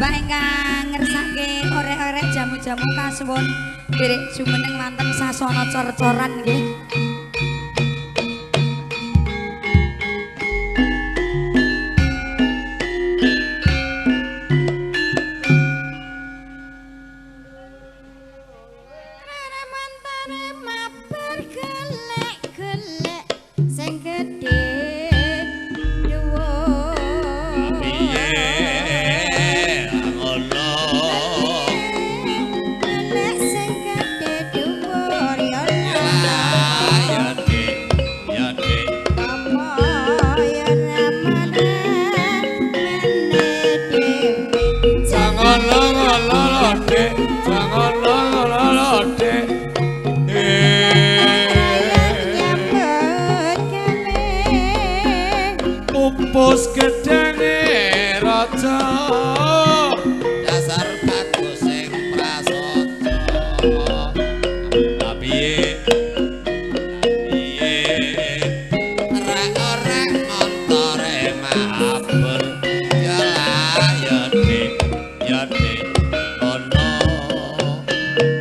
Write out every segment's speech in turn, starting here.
Bapak-bapak ingkang ngersake orek-orek jamu-jamu kasuwun nderek jumeneng wonten sasana cor-coran nggih. Pupus gedhange raja dasar bagus sing prasaja. Piye piye rek-rek montore mabur ya lah ya dik ya dik ono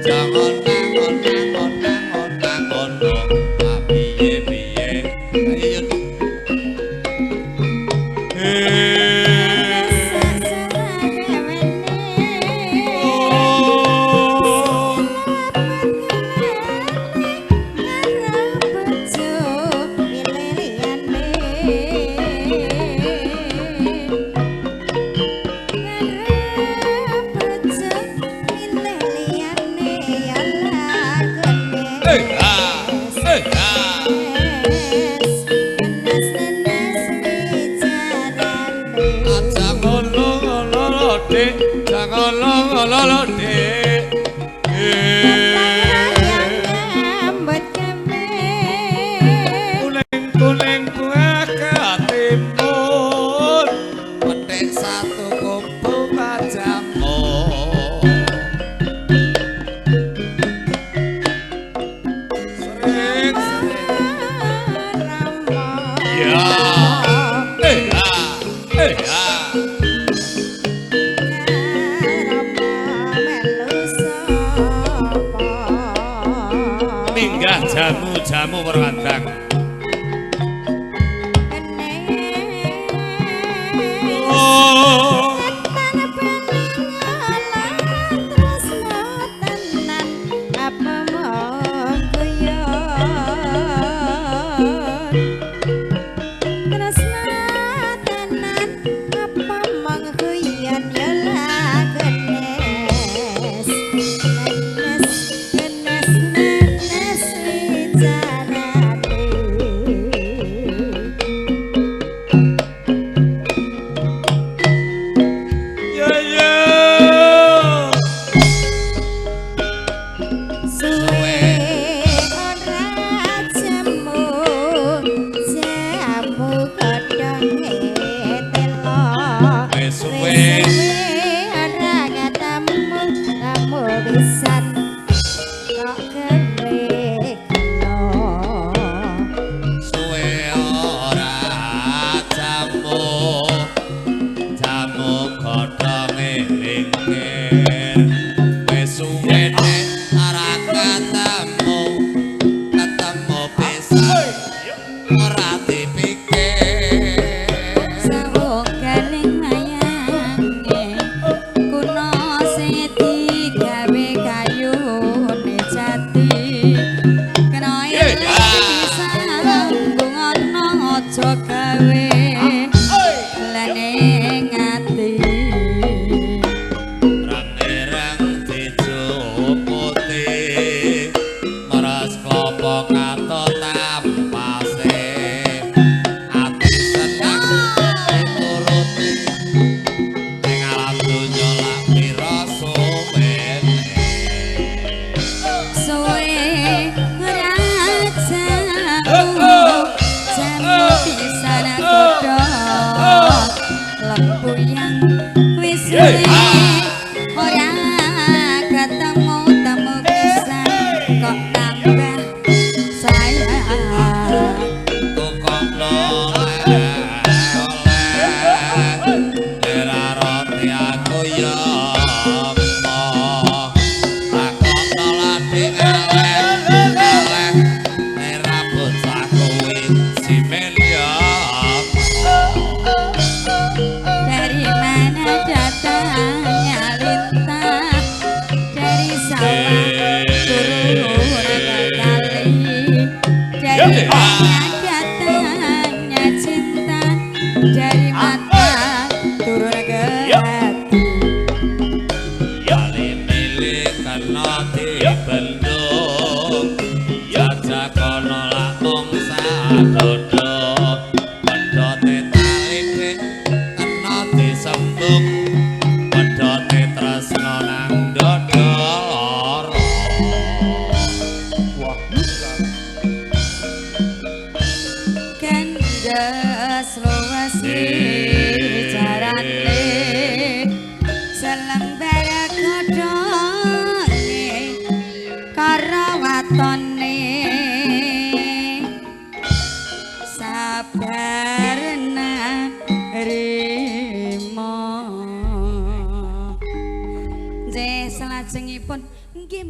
jangan nangon nangon nangon nangono. Piye piye ayo. Kuning-kuning buah katimun petik satu kumpul pajamu. Sering ya minggah jamu-jamu perwandang. Aku ya. mata turun ke hati. Kali milih kena dibendung, jajak kono lak mung sadodo. Pedhote tali dik kena disembung, pedhote tresno nang dodo lara. Kendhes luwes carane selembar godhonge karo watone sabar narima. Nggih, salajengipun nggih.